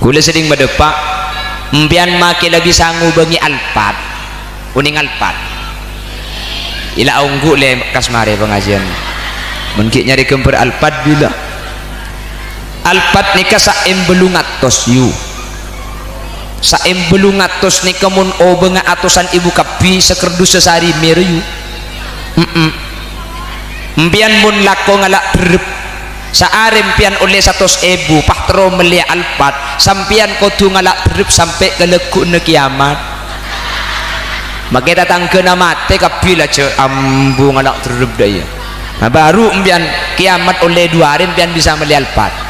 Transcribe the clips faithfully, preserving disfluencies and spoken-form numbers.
Kaulâ sering madâpa', empèyan makkè la bisa ngobângè Alphard. Onèng Alphard? Ila ongghu lè kas marè pangajiân. Mon ghi' nyarè ghâmbhâr Alphard bilâ. Alphard nèka saèmbellung atos, yu. Saèmbellung atos nèka mon obângnga atosan èbu kabbhi, sakardus sasarè mèra, yu. Mm-mm. Empèyan mon lako ngala' dherrep, saarè empèyan ollè satos èbu, pas terro mellèya Alphard, sampèyan kodhu ngala' dherrep sampè' ka lagghu'na kèyamat. Makkè tatangghâna matè kabbhi la jâ' ambu ngala' dherrep dâ' iyâ. Nah, bhuru empèyan kèyamat ollè du arè empèyan bisa mellè Alphard.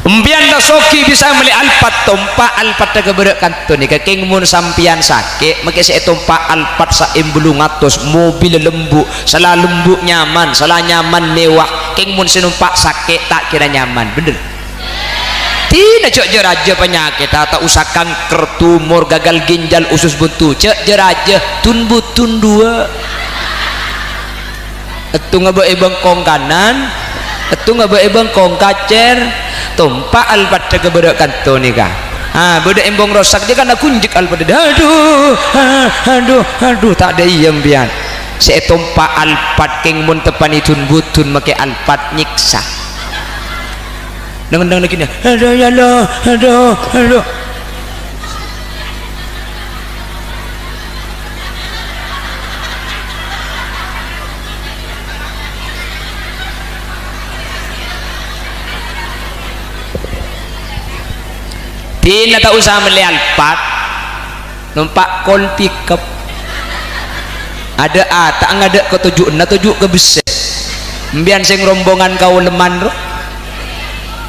Empèyan la soghi bisa mellè Alphard, tompa' Alphardda ka bârâ' kanto nèka, kèng mon sampèyan sakè', makkè sè ètompa' Alphard saèmbellung atos, mobil lembu', sala lembu' nyaman, sala nyaman mewah, kèng mon sè nompa' sakè' ta' kèra nyaman, bhender? Dinah jâ' jâ-rajâ panyakèdhâ, ta' osa kanker, tumor, gagal ginjal, usus buntu, jâ' jâ-rajâ, tun-butun duwâ'. Èttongnga bâ' è bengkong kanan, èttongnga bâ' è bengkong kacèr, tompa' Alphardda ka bârâ' kanto nèka. Ah, bâdâ embong rosak, jâ' kan aghunjek Alphardda. Adu, ah, adu, adu, ta' dâ' iyâ empèyan. Sè ètompa' Alphard kèng mon teppa'na tun-butun makkè Alphard nyèksa. Neng-enneng lagi nih. Adu, ya Allah, adu, adu. Dinah ta' osa mellè Alphard, nompa' kol pickup. Adâ' a, ta' ngadâ' ka toju'na, toju' ka bessè. Empèyan sè rombongan ka Uleman, ro.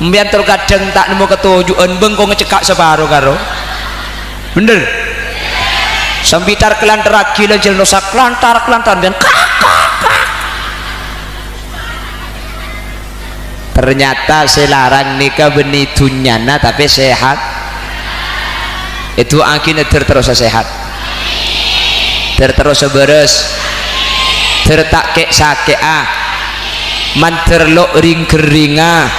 Empèyan terkadang ta' nemmo katoju'ân, bengkong ngacekka' saparo karo. Bhender? Sambi tar-kalantarraghi la jâl rosak, lantar-kalantar, empèyan, kak, kak, kak. Ternyata sè larang nèka bânnè dhunnyana, tapè sehat. Èdu'aaghi nèdhâr terrosa sehat. Dhâr terrosa bârâs. Dhâr ta' kè'-sakè'a. Mandhâr lo' ring-ghâringnga.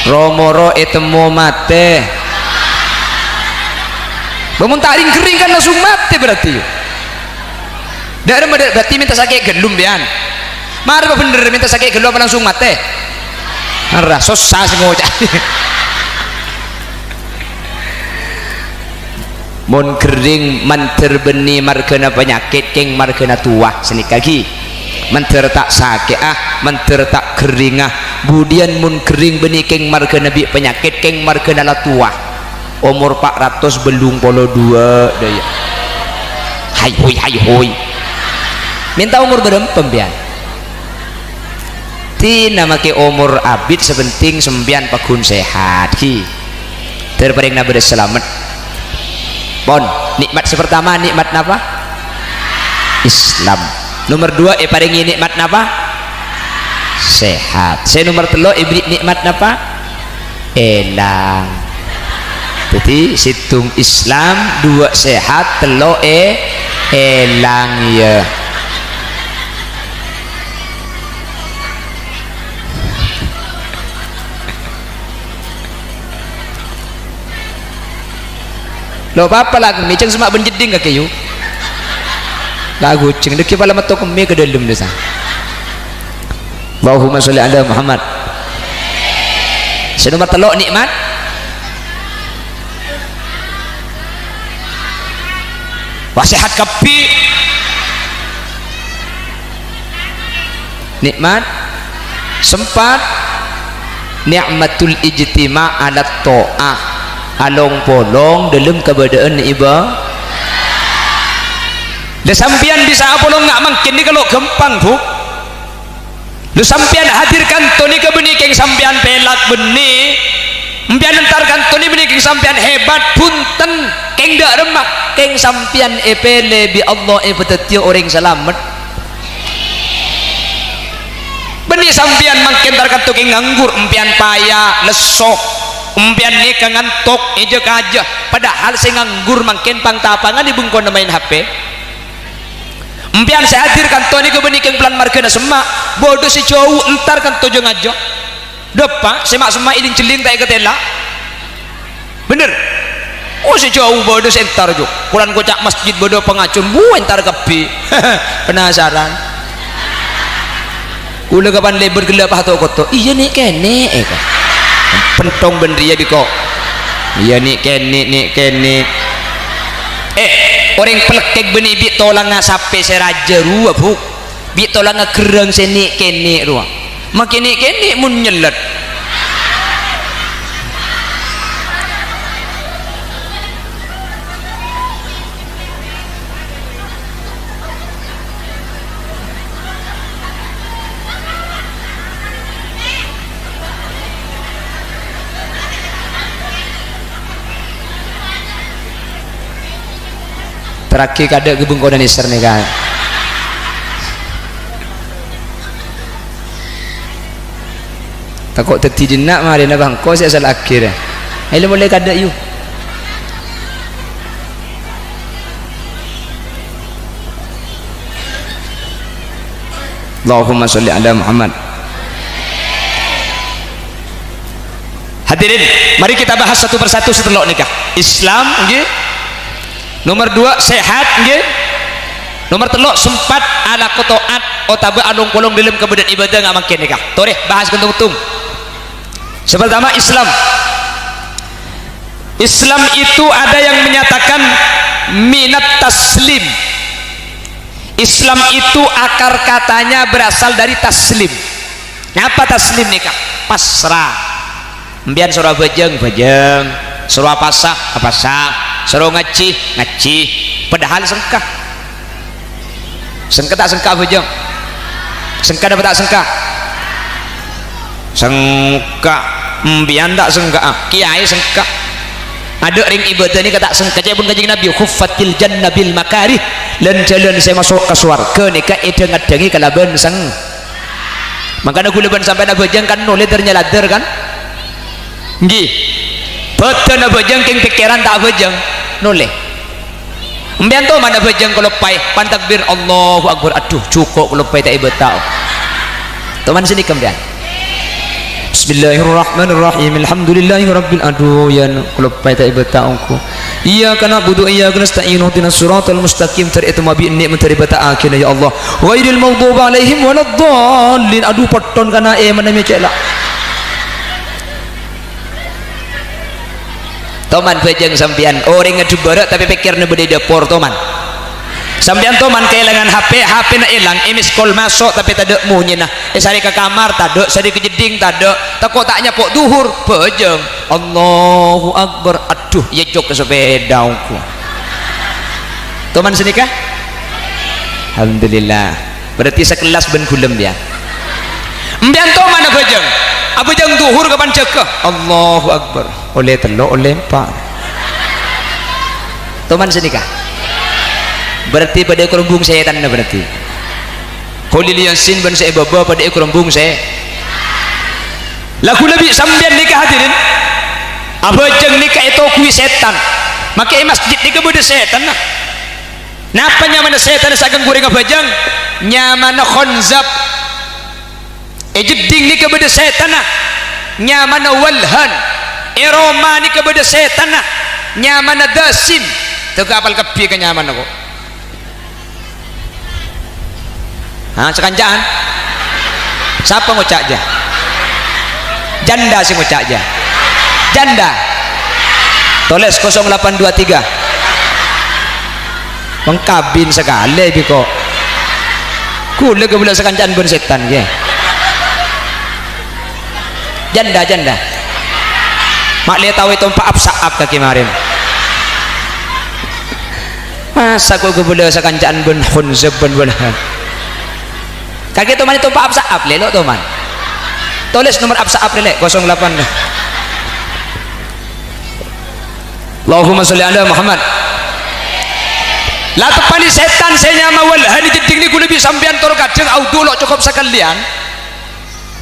Ro-moro ètemmo matè. Bâ, mon ta' ring-ghâring kan langsung matè berarti. Dâ' remma dâ' berarti mènta sakè' ghâllu empèyan. Mara bhender mènta sakè' ghâllu apa langsung matè? Arra, sossa sè ngoca'. Mon ghâring mandhâr bânnè marghâna panyakèt, kèng marghâna towa, sanèka ghi. Mandhâr ta' sakè'a, mandhâr ta' ghâringnga. Budiyân mon ghâring bânnè kèng marghâna bi' panyakèt, kèng marghâna la towa. Omor pa' ratos bâllung polo duwâ', dâ' iyâ. Hay hoy, hay hoy. Mènta omor bârâmpa empèyan? Dinah makkè omor abit, sè pentèng sampèyan pagghun sehat, ghi. Dhâr parèngna bâdâ salamet. Pon, nikmat sè pertama, nikmat napa? Islam. Nomor dua, èparèngè nikmat napa? Sehat. Sè nomor tello', èbherri' nikmat napa? Èlang. Dhâddhi, sèttong Islam, duwâ' sehat, tello' è-, èlang, iyâ. Lo' papa la ngemmè, cèng semma' bân jeddhing kakè, yu. La ghujeng, dhâggi' pala metto kemmè ka dâlem, dâ' sa. Allahumma sholli ala Muhammad. Sè nomor tello' nikmat. Wah, sehat kabbhi. Nikmat. Sempat. Ni'matul ijtima' ala tho'ah. Along-polong dâlem kabâdâ'ân iba-, Lah, sampèyan bisa apolong nga' mangkèn nèka lo' ghâmpang, Bu. Lo, sampèyan hadir kanto nèka bânnè kèng sampèyan pèlak bânnè. Empèyan entar kanto nèka bânnè kèng sampèyan hebat, bhunten, kèng dâ' remma, kèng sampèyan èpèlè bi' Allah èpadhâddhiyâ orèng salamet. Bânnè sampèyan mangkèn entar kanto kèng nganggur, empèyan paya, lesso, empèyan nèka ngantok, èjâ-kajâ, padahal sè nganggur mangkèn pang-tapangan è bengkona maèn H P. Empèyan sè hadir kanto nèka bânnè kèng polana marghâna semma', bâdâ sè jâu entar kanto jâ-ngajâ. Dâpa', sè ma'-semma' èling-cèling ta' èkatèla. Bhender. Oh, sè jhâu bâdâ sè entar, Jo. Koran koca' masjid bâdâ pangajhun, bu, entar kabbhi. Penasaran. Kaulâ kapan lèbât ghellâ' pato-koto. Iyâ, nè'-kènè', eh, kok. Pentong bân rèya bi' kok. Iyâ, nè'-kènè', nè'-kènè'. Eh, orèng pèlèkkèk bânnè bi' tolangnga sapè sè rajâ rowa, Bu'. Bi' tolangnga ghârrâng sè nè'-kènè' rowa. Makè nè'-kènè' mon nyellèt. Terraghi kadâ' ghâbung konan èsèr nèka. Tako' dhâddhi dinna' marèna bângko sè asal akhir. Ayo, molaè kadâ', yu. Allahumma sholli ala Muhammad. Hadirin, mari kita bahas satu persatu sè tello' nèka. Islam, ngghi. Nomor dua, sehat, ngghi. Nomor tello', sempat alako to'at otabâ along-polong dâlem kabâdâ'ân ibâdâ nga' mangkèn nèka. Torè, bahas ghântong-ghântong. Sè pertama, Islam. Islam itu ada yang menyatakan minat taslim. Islam itu akar katanya berasal dari taslim. Napa taslim nèka? Pasrah. Empèyan soro abhâjâng, bhâjâng. Soro apasa, apasa. Soro ngajhi, ngajhi. Padahal sengka. Sengka ta' sengka abhâjâng? Sengka napa ta' sengka? Sengka. Empèyan ta' sengka, ah, kèyaè sengka. Adâ' rèng ibâdâ nèka ta' sengka, ca'èpon Kanjeng Nabi, "Huffatil jannah bil makarih." Lan-jhâlân sè maso' ka sowarghâ nèka èdhâng-addhângè kalabân seng-, Mangkana ghulâ bân sampèyan abhâjâng kan nolè dâr-nyaladâr kan? Ngghi. Bhâdhân abhâjâng kèng pèkkèran ta' abhâjâng. Nolè. Empèyan toman abhâjâng kaloppaè, pan takbir, Allahu Akbar. Adhu, jhuko' kaloppaè ta' èbâta. Toman sanèka empèyan. Bismillahirrahmanirrahim. Alhamdulillahirabbil, adhu, yâ, kaloppaè ta' èbâta ongghu. Iyyaka na'budu wa iyyaka nasta'in, ihdinas siratal mustaqim, dhâr ètemmo bi' enne' mon dhâr èbâta'aghina, ya Allah. Ghairil maghdubi 'alaihim waladdallin. Adhu, potton kana' èmanna mè' cè' la. Toman bhâjâng sampèyan, orèngnga dubbârâ' tapè pèkkèranna bâdâ è dâpor, toman. Sampèyan toman kaèlangan H P, H P-na èlang, è-miss call maso' tapè tadâ' monyèna. Èsarè ka kamar, tadâ', sarè ka jeddhing, tadâ'. Tako' ta' nyapo' dhuhur, bhâjâng. Allahu Akbar. Adhu, èyejjhok ka sapèda ongghu. Toman sanèka? Alhamdulillah. Berarti sakellas bân ghulâ empèyan. Empèyan toman abhâjâng. Abhâjâng dhuhur kapan jâgâ? Allahu Akbar. Ollè tello', ollè empa'. Toman sanèka? Berarti padâ èkarombhung sètanna berarti. Kholil Yasin bân sè è bâbâ padâ èkarombhung sè. La ghulâ bi' sampèyan nèka, hadirin, abhâjâng nèka ètoghuwi sètan. Makè è masjid nèka bâdâ sètanna. Napa nyamana sètanna saghâng orèng abhâjâng? Nyamana Khonzab. È jeddhing nèka bâdâ sètanna. Nyamana Walhan. È roma nèka bâdâ sètanna. Nyamana Dasim. Tèghâ apal kabbhi ka nyamana, ko'. Ha, sakanca'an? Sapa ngoca' jâ? Janda sè ngoca' jâ. Janda. Tolès kosong delapan dua tiga. Mangkabin sakalè bi' ko'. Ghulâ ghâbây sakanca'an bân sètan, yâ. Janda, janda. Ma' lè tao ètompa' ap-sa'ap kakè marèn. Masa ko' ghâbây sakanca'an bân Khonzab bân Walhan. Kakè toman ètompa' ap-sa'ap, lè, lo' toman. Tolès nomor ap-sa'ap, lè, kosong delapan. Allahumma sholli ala Muhammad. La teppa'na sètan sè nyama Walhan è jeddhing nèko ghulâ bi' sampèyan tor kadhâng audhu lo' cokop sakalèyan.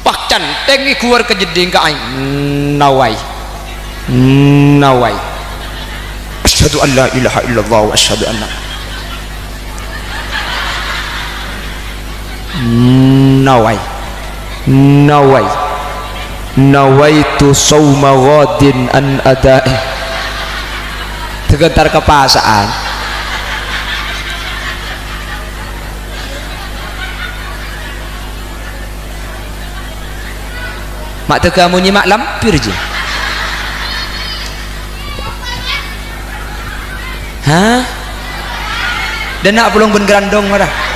Wah, cantèng èghuwâr ka jeddhing ka aèng. Nawai. Nawai. Asyhadu an la ilaha illallah wa asyhadu anna. Nawai. Nawai. Nawaitu shauma ghadin an ada'i. Dâgâ entar ka pasa'an. Ma' dâgâ amonye ma' lampir, jhi. Hah? Dâ' enna' polong bân grandong, mara.